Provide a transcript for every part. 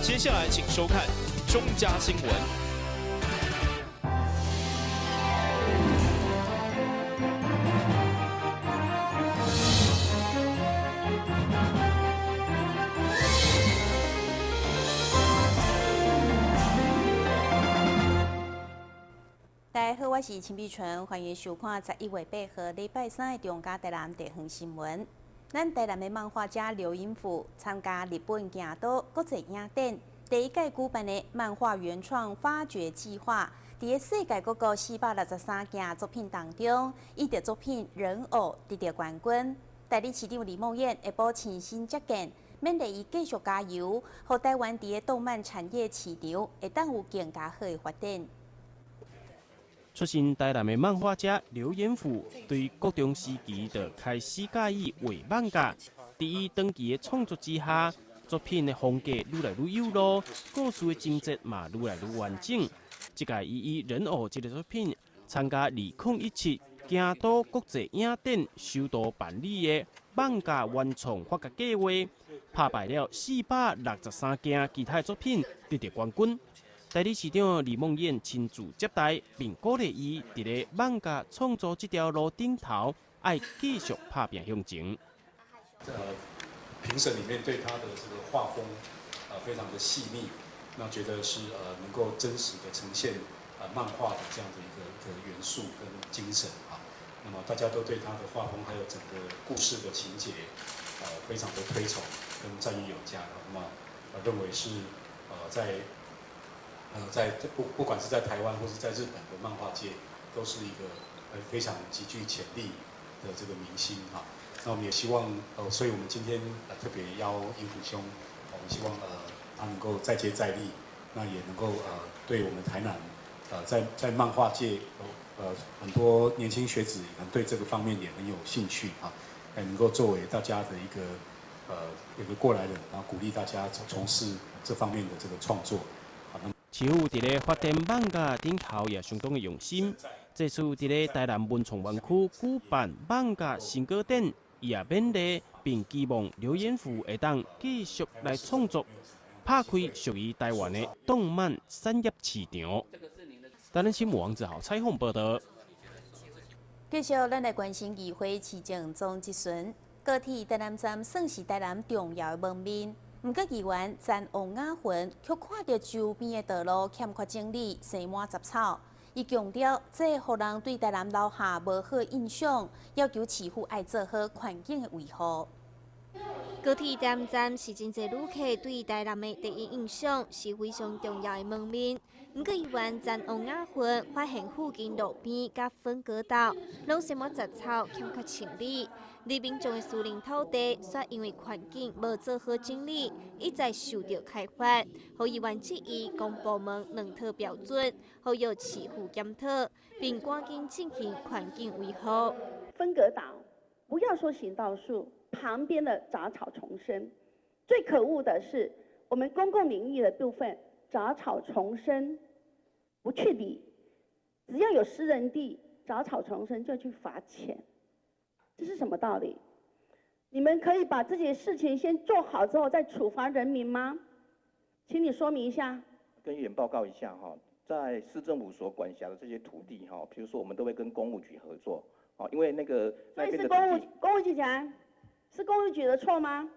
接下來請收看中嘉新聞。大家好，我是陳碧純，歡迎收看11月8號禮拜三的中嘉台南地方新聞。咱台南的漫畫家劉英甫參加日本京都國際影展第一屆舉辦的漫畫原創發掘計劃，佇世界各國463件作品當中，伊的作品《人偶》得到冠軍。代理市長李孟諺下晡親身接見，勉勵伊繼續加油，予台灣佇動漫產業市場會當有更加好的發展。出身台南的漫畫家劉延甫，對國中時期就開始佮意畫漫畫。佇伊長期的創作之下，作品的風格愈來愈有路，故事的情節嘛愈來愈完整。這屆伊以人偶這个作品參加2017京都國際影展首度辦理的漫畫原創發掘計劃，拍敗了463件其他的作品，得到冠軍。代理市長李孟諺親自接待，並鼓勵伊佇咧漫畫創作這條路頂頭，愛繼續拍拚向前。評審裡面對他的這個畫風，非常的細膩，那覺得是能夠真實的呈現漫畫的這樣的一個元素跟精神啊。那麼大家都對他的畫風還有整個故事的情節，非常的推崇跟讚譽有加。那麼認為是在不管是在台灣或是在日本的漫畫界，都是一個非常極具潛力的這個明星哈。那我們也希望，所以我們今天特別邀英甫兄，我們希望他能夠再接再厲，那也能夠對我們台南，在漫畫界，很多年輕學子可能對這個方面也很有興趣啊，能夠作為大家的一個過來人，然後鼓勵大家從事這方面的這個創作。市府佇咧發展漫畫頂頭也相當的用心。這次佇咧台南文創園區舉辦漫畫成果展，伊也勉勵並期望劉延甫會當繼續來創作，拍開屬於台灣的動漫產業市場。台南新聞王子豪採訪報道。繼續，咱來關心議會市政總質詢。高鐵台南站算是台南重要的門面。毋過議員詹王雅雲卻看著周邊的道路欠缺整理，生滿雜草。伊強調，這予人對台南留下無好印象，要求市府愛做好環境的維護。高鐵台南站是真濟旅客對台南的第一印象，是非常重要的門面。毋過議員詹王雅雲發現附近路邊佮分隔島攏生滿雜草，欠缺清理。而民眾的私人土地，卻因為環境無做好整理，一再受著開罰。予議員質疑公部門兩套標準，呼籲市府檢討，並趕緊進行環境維護。分隔島，不要說行道樹，旁邊的雜草叢生。最可惡的是，我們公共領域的部分雜草叢生，不去理，只要有私人地雜草叢生就去罰錢。這是什麼道理？你們可以把自己的事情先做好之後再處罰人民嗎？請你說明一下。跟議員報告一下哈，在市政府所管轄的這些土地哈，比如說我們都會跟工務局合作，哦，因為那個所以是公務局講，是工務局的錯嗎？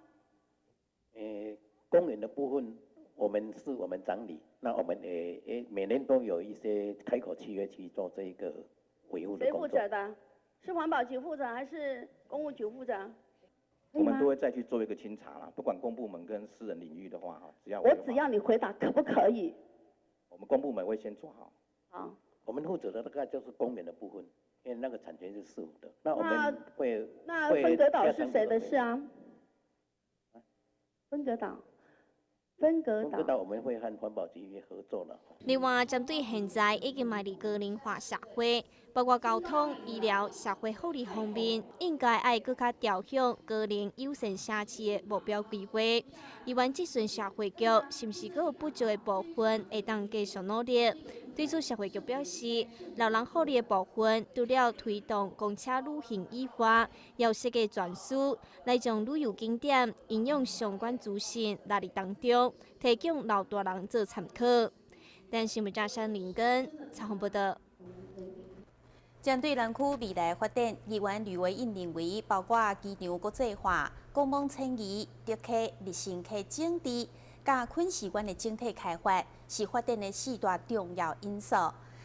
公園的部分，我們掌理，那我們也每年都有一些開口契約去做這一個維護的工作。誰負責的？是環保局負責還是工務局負責？我們都會再去做一個清查啦，不管公部門跟私人領域的話，哈，只要我只要你回答可不可以？我們公部門會先做好。好，我們負責的大概就是公園的部分，因為那個產權是市府的。那我們會那分隔島是誰的事啊？分隔島。分隔島，我們會和環保局合作了。另外，針對現在已經邁入高齡化社會，包括交通、醫療、社會福利方面，應該愛閣較朝向高齡友善城市的目標規劃。議員質詢社會局，是毋是閣有不足的部分會當繼續努力？對此，社會局表示，老人福利的部分，除了推動公車旅行以外，也有設計專書來將旅遊景點、營養相關資訊納入當中，提供老大人做參考。台視新聞張山林根採訪報道。針對南區未來發展，議員呂維穎認為，包括機場國際化、港網遷移、竹溪、日新溪整治、佮昆士園的整體開發，是發展的四大重要因素。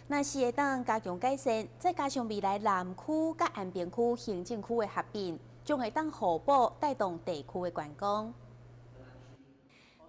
若是會當加強改善，再加上未來南區佮安平區行政區的合併，將會當互補帶動地區的觀光。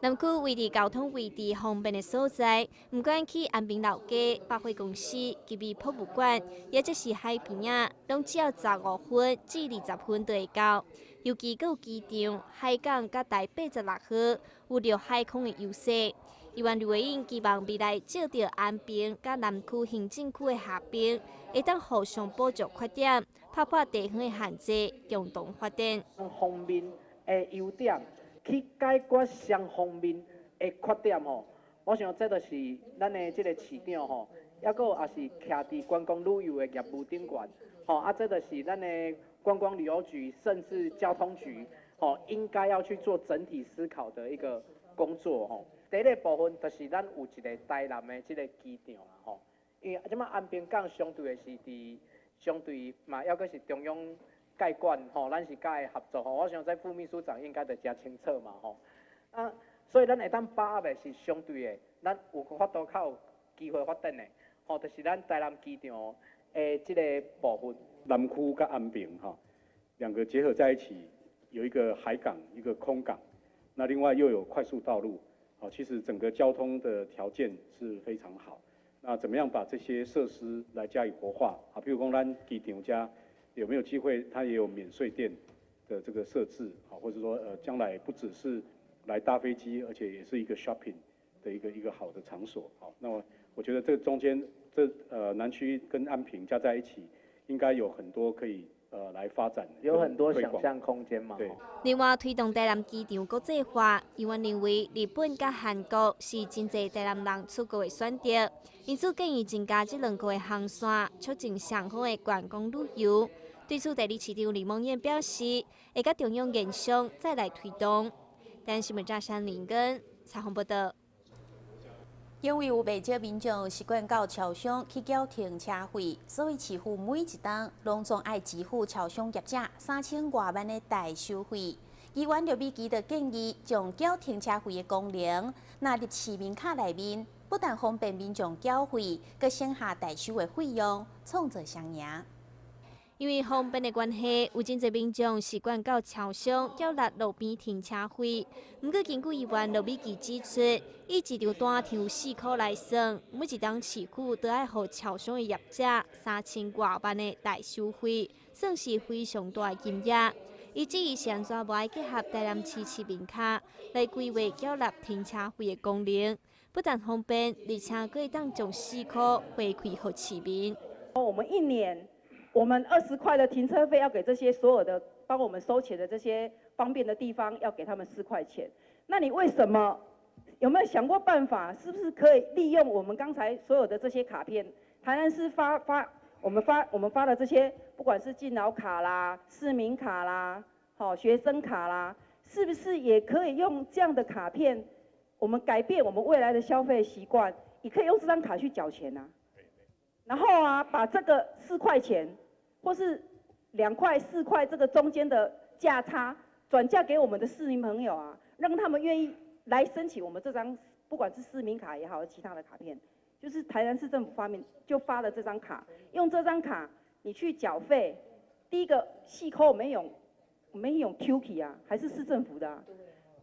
南區位佇交通位置方便的所在，毋管去安平老街、百貨公司、吉美博物館，抑者是海邊仔，攏只要15分至20分就會到。尤其閣有機場、海港佮台86號，有著海空的優勢。議員呂維穎期望未來藉著安平佮南區行政區的合併，會當互相補足缺點，打破地方的限制，共同發展。方面的優點，去解決雙方面的缺點吼，我想這就是咱的這個市長吼，抑閣也是徛佇觀光旅遊的業務頂懸，吼啊，這就是咱的觀光旅遊局，甚至交通局，吼，應該要去做整體思考的一個工作吼。第一個部分就是咱有一個台南的這個機場啊吼，因為這擺安平港相對的是佇相對嘛，抑閣是中央概管吼，咱是佮伊合作吼，我想這副秘書長應該就誠清楚嘛吼。啊，所以咱會當把握的是相對的，咱有法度較有機會發展的，吼，就是咱台南機場的這個部分。南區佮安平哈，兩個結合在一起，有一個海港，一個空港，那另外又有快速道路，好，其實整個交通的條件是非常好。那怎麼樣把這些設施來加以活化？啊，譬如講咱機場遮有沒有機會？它也有免稅店的這個設置，啊，或者說將來不只是來搭飛機，而且也是一個 shopping 的一個好的場所。好，那麼我覺得這中間這南區跟安平加在一起，應該有很多可以來發展，有很多想象空間嘛。對。另外，推動台南機場國際化，議員認為日本佮韓國是真濟台南人出國的選擇，因此建議增加這兩國的航線，促進雙方的觀光旅遊。對此，代理市長李孟諺表示，會佮中央研商再來推動。台視新聞張山林根採訪報道。因為有袂少民眾習慣到超商去繳停車費，所以市府每一冬攏總愛支付超商業者3000外萬的代收費。議員劉美琪就建議，將繳停車費的功能納入市民卡內面，不但方便民眾繳費，閣省下代收的費用，創造雙贏。因為方便的關係，有真濟民眾習慣到超商繳納路邊停車費。毋過，根據議員劉美琪指出，以一張單張4箍來算，每一冬市府都愛予超商的業者3000外萬的代收費，算是非常大的金額。伊質疑是按怎無愛結合台南市市民卡來規劃繳納停車費的功能，不但方便，而且閣會當將4箍回饋予市民。我們一年，我們20塊的停車費要給這些所有的幫我們收錢的這些方便的地方，要給他們4塊錢。那你為什麼有沒有想過辦法？是不是可以利用我們剛才所有的這些卡片？台南市發我們發的這些，不管是敬老卡啦、市民卡啦、好學生卡啦，是不是也可以用這樣的卡片？我們改變我們未來的消費習慣，也可以用這張卡去繳錢啊。然後啊，把這個四塊錢，或是2塊、4塊這個中間的價差轉嫁給我們的市民朋友啊，讓他們願意來申請我們這張，不管是市民卡也好，其他的卡片，就是台南市政府發明就發了這張卡，用這張卡你去繳費，第一個4箍沒用，沒用 Q 啊，還是市政府的啊，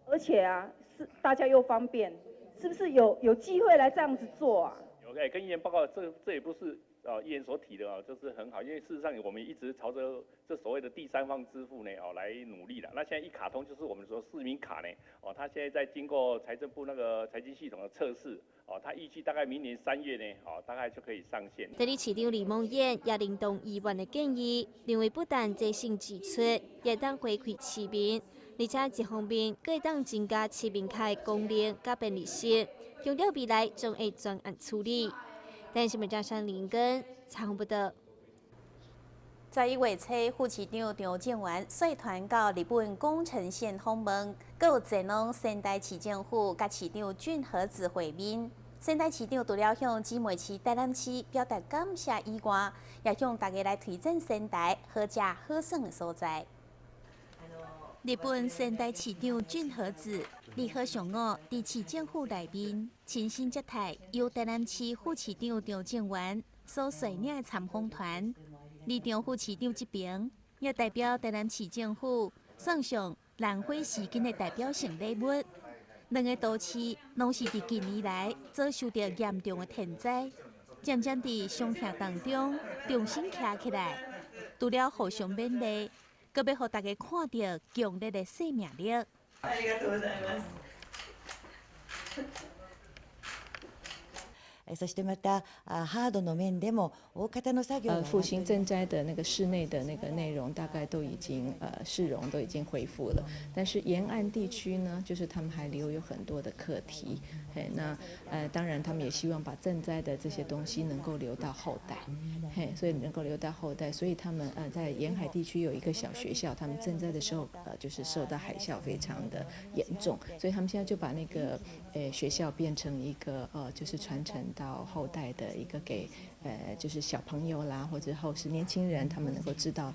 而且啊是大家又方便，是不是有機會來這樣子做啊？有，跟議員報告，這也不是。議員所提的哦，就是很好，因為事實上我們一直朝着這所謂的第三方支付呢，哦來努力啦。那現在一卡通就是我們說市民卡呢，哦，它現在在經過財政部那個財經系統的測試，哦，它預計大概明年3月呢，哦，大概就可以上線。代理市長李孟諺也認同議員的建議，認為不但節省支出，也當回饋市民，而且一方面閣會當增加市民卡的功能佮便利性，強調未來將會專案處理。台視新聞張山林根採訪報導。11月初，副市長張正元率團到日本宮城縣訪問，閣有前往仙台市政府佮市長駿和子會面。仙台市長除了向姊妹市台南市表達感謝以外，也向大家來推薦仙台好食好耍的所在。日本仙台市長駿和子2號上午佇市政府內面親身接待由台南市副市長張正元所率領的參訪團。而張副市長這邊也代表台南市政府送上蘭花時間的代表性禮物。兩个都市攏是佇近年來遭受著嚴重的天災，漸漸佇傷痛當中重新徛起來。除了互相勉勵，閣欲予大家看著強烈的生命力。ありがとうございます。そしてまたハードの面でも大方の作業。復興賑災的那個室內的那個內容大概都已經市容都已經恢復了，但是沿岸地區呢，就是他們還留有很多的課題。嘿，那當然他們也希望把賑災的這些東西能夠留到後代，嘿，所以能夠留到後代，所以他們在沿海地區有一個小學校，他們賑災的時候就是受到海嘯非常的嚴重，所以他們現在就把那個學校變成一個就是傳承到後代的一個給就是小朋友啦，或者後世年輕人，他們能夠知道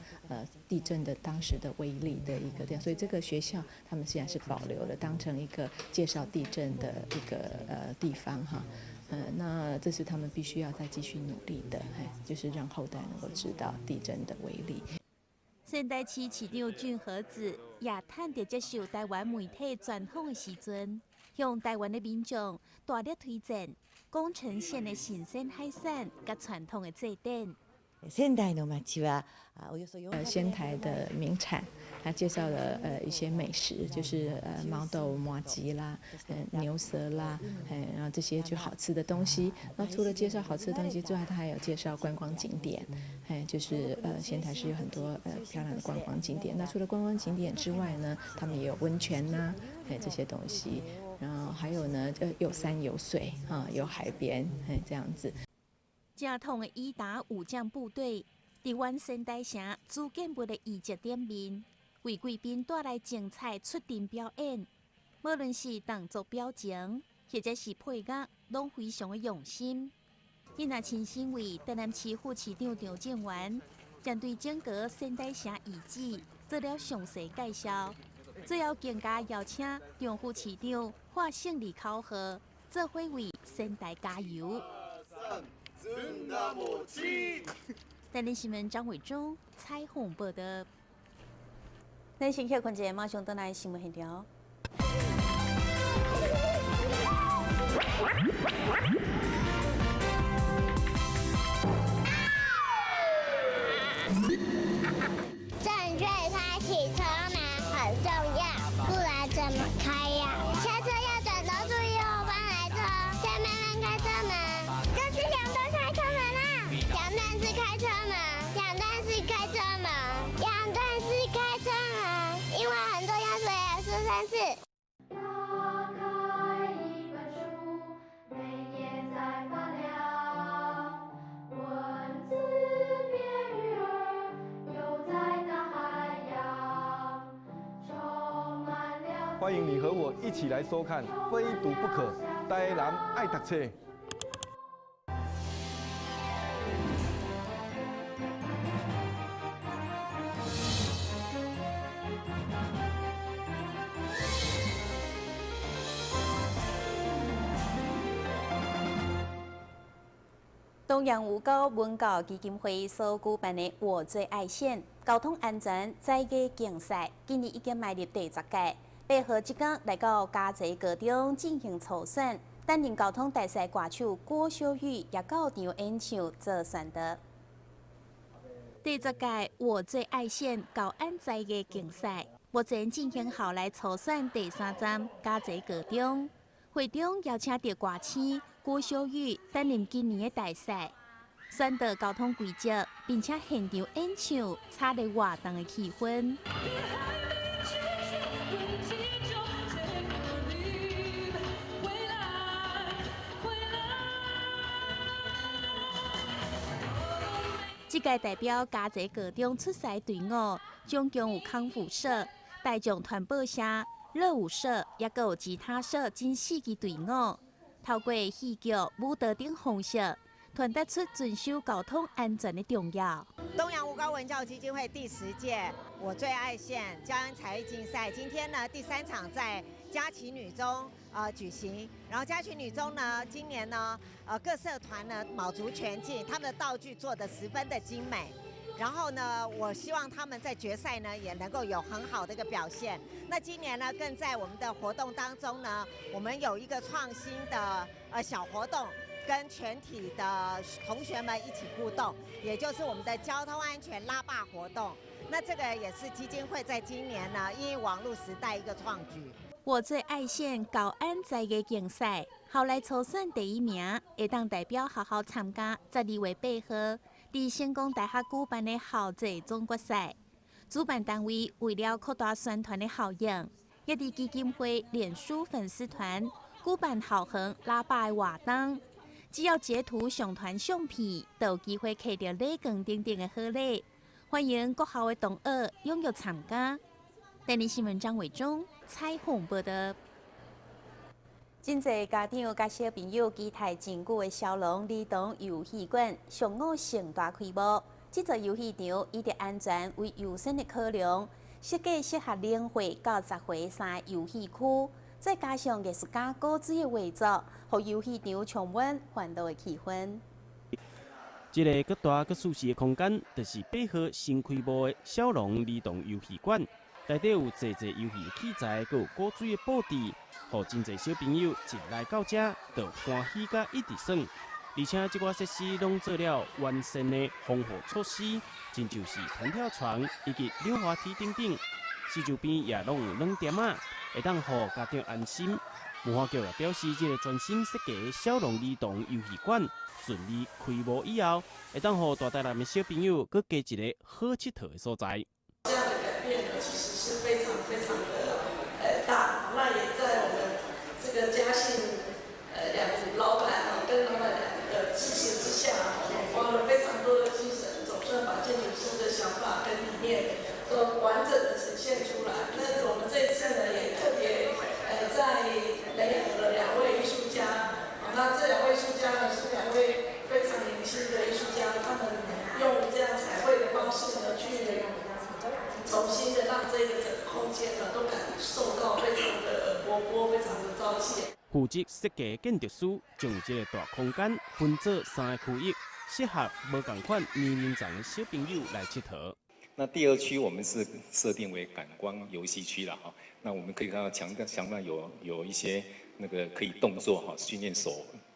地震的當時的威力的一個這樣，所以這個學校他們現在是保留了，當成一個介紹地震的一個地方哈，那這是他們必須要再繼續努力的，就是讓後代能夠知道地震的威力。仙台市市長駿和子也趁著接受台灣媒體專訪的時陣，向台灣的民眾大力推薦宮城縣的新鮮海產佮傳統的祭典。仙台の街はおよそ仙台的名產，他介紹了一些美食，就是毛豆麻糬啦，牛舌啦，然後這些就好吃的東西。那除了介紹好吃的東西之外，他還有介紹觀光景點，就是仙台是有很多漂亮的觀光景點。那除了觀光景點之外呢，他們也有溫泉呐，這些東西。然後還有呢，有山有水啊，有海邊，這樣子。正統的伊達武將部隊，佇阮仙台城主建物的遺跡頂面，為貴賓帶來精彩出陣表演。無論是動作表情，或者是配樂，攏非常的用心。𪜶也親身為台南市副市長張正元，針對整個仙台城遺址做了詳細介紹。最後更加邀請張副市長喊勝利口號，做伙為仙台加油。台視新聞張偉忠採訪報導。咱先歇睏一下，馬上轉來新聞現場。正確開啟車門很重要，不然怎麼開呀？下車要轉頭注意後方來車，再慢慢開車門。這是兩段開車門啦，兩段式開車門，兩段式開車門，兩段式開車門，因為很重要，所以要說三次。打開一本書，每頁在發亮，文字變魚兒，游在大海洋，充滿了。歡迎你和我一起來收看《非讀不可》，台南愛讀冊。東洋有高文教基金會所舉辦的“我最愛線”交通安全載具競賽，今年已經邁入第10屆。八號這工來到嘉澤高中進行初選，擔任交通大賽歌手郭修玉也到場演唱做宣導。第十屆我最愛線高安才藝競賽，目前進行校內初選第三站嘉澤高中，會中邀請著歌星郭修玉擔任今年的大使，宣導交通規則，並且現場演唱，炒熱活動的氣氛。這屆代表嘉澤高中出賽隊伍，總共有康輔社、大眾傳播社、熱舞社，抑閣有吉他社，這四支隊伍，透過戲劇、舞蹈等方式，傳達出遵守交通安全的重要。東洋吳高文教基金會第十屆我最愛線交安才藝競賽，今天呢第三場在佳琪女中舉行，然後佳琪女中呢，今年呢，各社團呢卯足全勁，他們的道具做得十分的精美。然後呢，我希望他們在決賽呢也能夠有很好的一個表現。那今年呢，更在我們的活動當中呢，我們有一個創新的小活動，跟全體的同學們一起互動，也就是我們的交通安全拉霸活動。那這個也是基金會在今年呢，因應網絡時代一個創舉。我最愛線高安才藝競賽，後來初選第一名，會當代表學校參加12月8號佇成功大學舉辦的校際總決賽。主辦單位為了擴大宣傳的效應，也佇基金會臉書粉絲團舉辦校園喇叭的活動，只要截圖上傳相片，就有機會摕著禮券等等的好禮。歡迎各校的同學踴躍參加。台南新聞張偉忠採訪報道。真濟家長佮小朋友期待真久的小龍兒童遊戲館上午盛大開幕。這座遊戲場以著安全為優先的考量，設計適合2歲到10歲三个遊戲區，再加上藝術家古錐的畫作，予遊戲場充滿歡樂的氣氛。這个閣大閣舒適的空間，就是8號新開幕的小龍兒童遊戲館。內底有濟濟遊戲器材，閣有古錐的布置，予真濟小朋友一來到遮就歡喜甲一直耍。而且這寡設施攏做了完善的防護措施，親像是彈跳床以及溜滑梯等等，四周邊也攏有軟墊仔，會當予家長安心。文化局也表示，這个全新設計的小龍兒童遊戲館順利開幕以後，會當予大台南的小朋友閣加一个好𨑨迌的所在。這樣的改變呢，其實是非常非常的大。那也在我們這個嘉信兩組老闆啊跟老闆娘的支持之下，花了非常多的精神，總算把建築師的想法跟理念都完整的呈現出來。那我們這一次呢，也特別在聯合了兩位藝術家，那這兩位藝術家呢是兩位非常年輕的藝術家，他們用這樣彩繪的方式呢去重新的讓這個整個空間呢都感受到非常的活潑，非常的朝氣。負責設計建築師將這个大空間分做三个區域，適合無仝款年齡層的小朋友來𨑨迌。那第二區我們是設定為感光遊戲區啦，哈。那我們可以看到牆上有一些那個可以動作哈，訓練手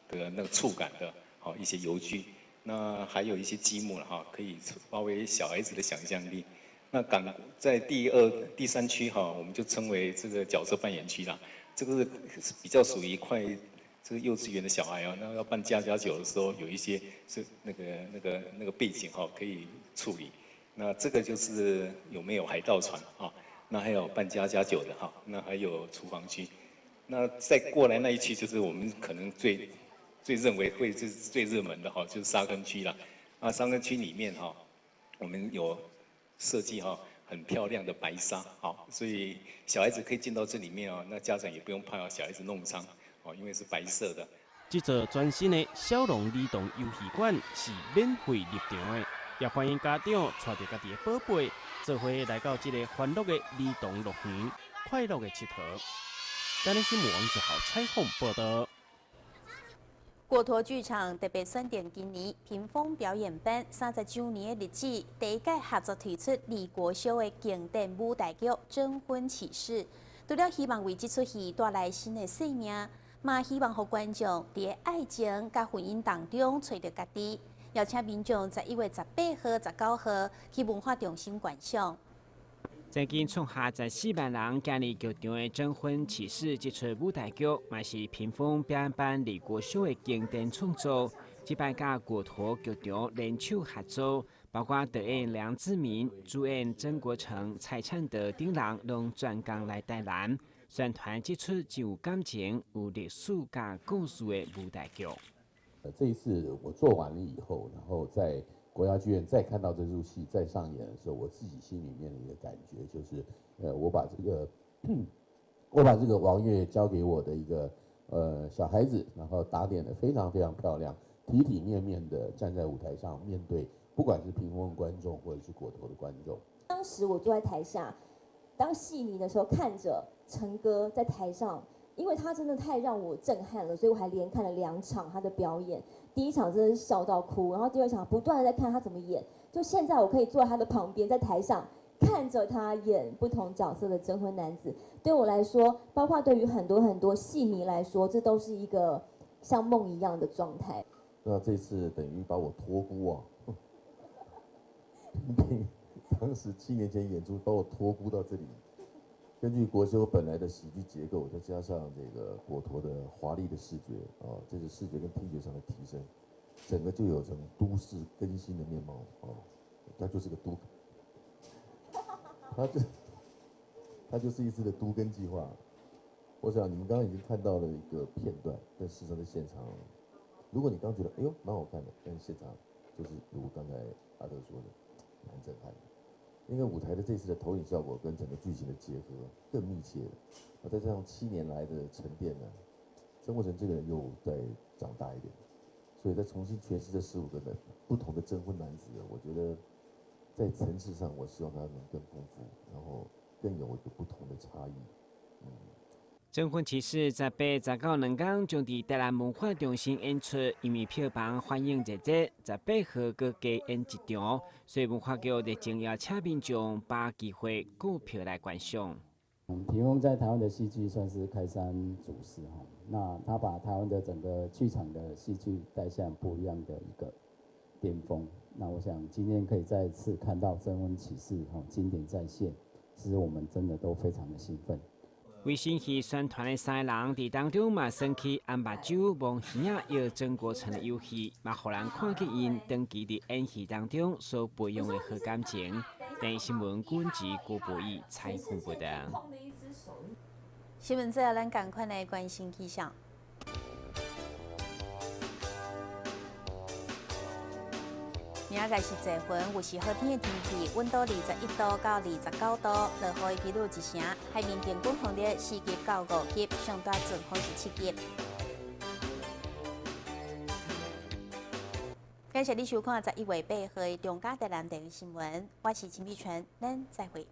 的那個觸感的，好一些遊具。那還有一些積木了哈，可以發揮小孩子的想象力。那在第二、第三區哈，我們就稱為這個角色扮演區啦。這個是比較屬於快這個幼稚園的小孩啊，那要扮家家酒的時候，有一些是那個背景哈可以處理。那這個就是有沒有海盜船啊？那還有扮家家酒的哈，那還有廚房區。那再過來那一區就是我們可能最認為會是最熱門的哈，就是沙坑區啦。那沙坑區裡面哈，我們有設計哈很漂亮的白沙，好，所以小孩子可以進到這裡面哦。那家長也不用怕小孩子弄髒，哦，因為是白色的。這座全新的小龍兒童遊戲館是免費入場的，也歡迎家長帶著家己的寶貝，做伙來到這个歡樂的兒童樂園，快樂的𨑨迌。台南新聞王志豪採訪報道。果陀劇場特別選定今年屏風表演班30週年的日子，第一屆合作推出李國修的經典舞台劇《徵婚啟事》，除了希望為這齣戲帶來新的生命，嘛希望予觀眾佇愛情佮婚姻當中揣著家己。邀請民眾11月18號、19號去文化中心觀賞。最近創下14萬人進入劇場的《徵婚啟事》這齣舞台劇，嘛是屏風表演班李國修的經典創作。這擺佮果陀劇場聯手合作，包括導演梁志明、主演曾國城、蔡燦得等人，攏專工來台南宣傳這齣具有感情、有歷史佮故事的舞台劇。這一次我做完了以後，然後在國家劇院再看到這齣戲再上演的時候，我自己心裡面的一個感覺就是，我把這個王月交給我的一個小孩子，然後打點得非常非常漂亮，體體面面的站在舞台上面對，不管是屏風觀眾或者是果陀的觀眾。當時我坐在台下當戲迷的時候，看着陳哥在台上。因為他真的太讓我震撼了，所以我還連看了兩場他的表演。第一場真的是笑到哭，然後第二場不斷的在看他怎麼演。就現在我可以坐在他的旁邊，在台上看着他演不同角色的徵婚男子，對我來說，包括對於很多很多戲迷來說，這都是一個像夢一樣的狀態。那這次等於把我托孤啊，當時7年前演出把我托孤到這裡。根據國修本來的喜劇結構，再加上這個果陀的華麗的視覺，啊，這是視覺跟聽覺上的提升，整個就有這種都市更新的面貌，哦，它就是個都，它就是一次的都更計劃。我想你們剛剛已經看到了一個片段，但事實上在現場，如果你剛覺得哎呦蠻好看的，但是現場就是如剛才阿德說的，蠻震撼的。因為舞台的這次的投影效果跟整個劇情的結合更密切了，啊，再加上7年來的沉澱呢，曾國城這個人又再長大一點，所以在重新詮釋這15個的不同的徵婚男子，我覺得在層次上，我希望他能更豐富，然後更有一個不同的差異。徵婚啟事18、19兩工將佇台南文化中心演出，因為票房反應熱熱，18號閣加演一場，所以文化局熱情邀請民眾把握機會購票來觀賞。屏風在台灣的戲劇算是開山祖師哈，那他把台灣的整個劇場的戲劇帶向不一樣的一個巔峰。那我想今天可以再次看到徵婚啟事哈經典再現，其實我們真的都非常的興奮。衛生戲宣傳的三個人佇當中嘛，耍起紅目睭、摸耳仔、搖曾國城的遊戲，嘛予人看見𪜶長期佇演戲當中所培養的好感情。電視新聞郭文吉、郭博義採訪報導。新聞最後，咱仝款來關心氣象。明仔載是濟雲，有時好天的天氣，溫度21度到29度，落雨的幾率1成。海面平均風力4級到5級，上大陣風是7級。感謝你收看11月8號的中嘉台南電視新聞，我是陳美純，咱再會。